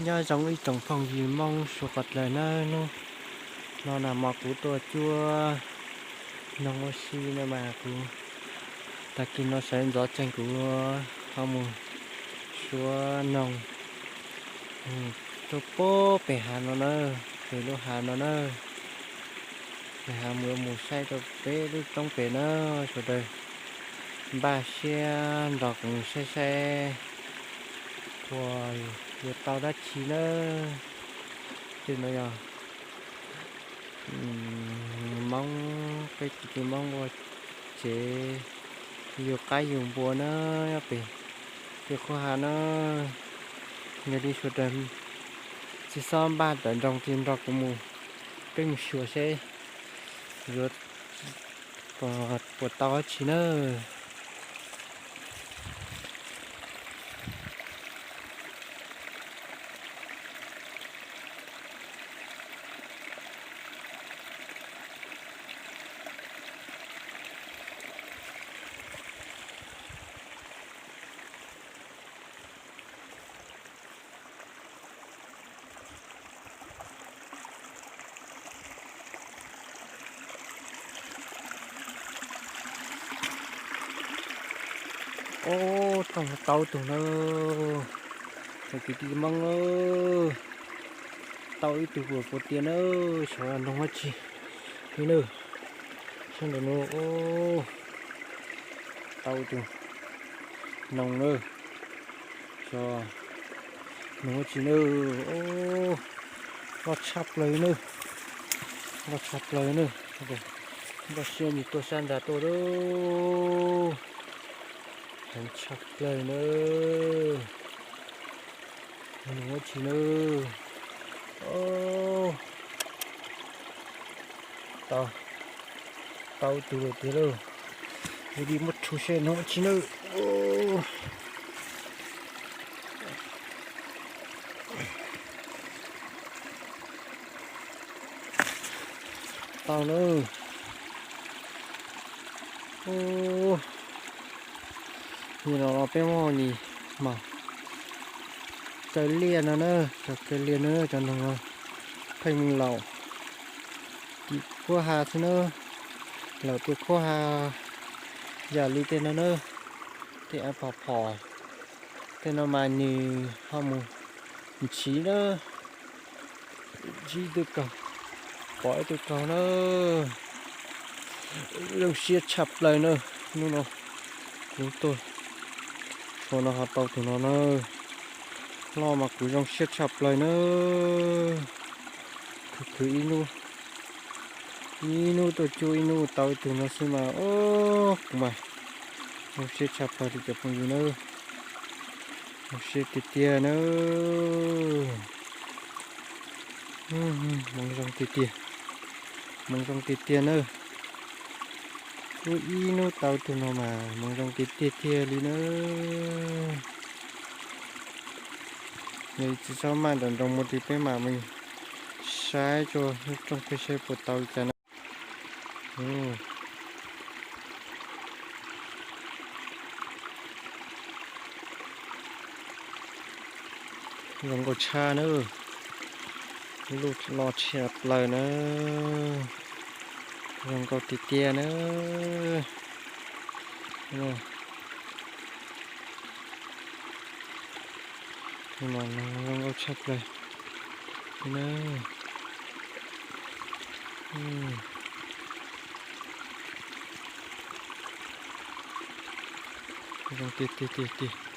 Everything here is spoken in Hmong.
Nyob zoo ib tsoom phooj ywg Hmoob suav qhov dlawg nawb. Hnub no na mog kuv tuaj cuab noog ua si no mas kuv tag kis no sawv ntxov tsees kuv ho mus suav noog tuaj pem hav no na, pem lub hav no na. Pem hav mus mus saib rau peb lub roob pem na, sawv daws npaj siab nrog kuv mus saib saib puas yuav tau dab tsi na. Tej no yog Hmoob, peb kwv tij Hmoob ua tsev yug qaib yug npua na, pem tej qhov hav na. Yog li sawv daws tsis txhob npaj tawm nroos ces nrog kuv mus, peb mus xyuas seb yuav puas tau dab tsi na. Ub, tau ib tug na, kwv tij Hmoob, tau ib tug puas tiag na, xyov noog dab tsi li na. Sab ntawm no, tau tus noog na, xyov noog dab tsi na. Loj tshaj plaws na, loj tshaj plaws na. Npaj siab mus tuaj sab nrad tuaj lauj, heev tshaj plaws na. Noog dab tsi na. Tau, tau tus lawm tiag lauj. Ua li muab rhu seb noog dab tsi na. Tau na. Ub, nim no peb muaj nim mas txawj liaj no na, txawj liaj no na, cov noog no pheej mus laum tim khuab ha xwb na, laum tim khuab ha yam li tej no na, tej av phom phom, tej no mas nws ho mus ntshiv na. Ntsib ib tug kaug, pom ib tug kaug na. Zoo siab tshaj plaws na. Hnub no kuv tuaj, xyoo no ho tau tus no na. Loj mas kuv zoo siab tshaj plaws na. Khwv khwv ib hnub, ib hnub tuaj cuab ib hnub tau ib tug no xwb mas, o, kuv mas zoo siab tshaj plaws li cov phooj ywg na. Zoo siab tiag tiag na. Hmoov zoo tiag tiag, hmoov zoo tiag tiag na. Kuj ib hnub tau tus no mas hmoov zoo tiag tiag tiag li na. Yog tsis txhob maj nram nroos mus ces peb mam mus saib tso lub rooj peb saib puas tau li cas na. Zoo nkauj tshaj na, lub loj tshaj plaws na, zoo nkauj tiag tiag na. Zoo nkauj tshaj plaws na. Zoo tiag tiag tiag tiag.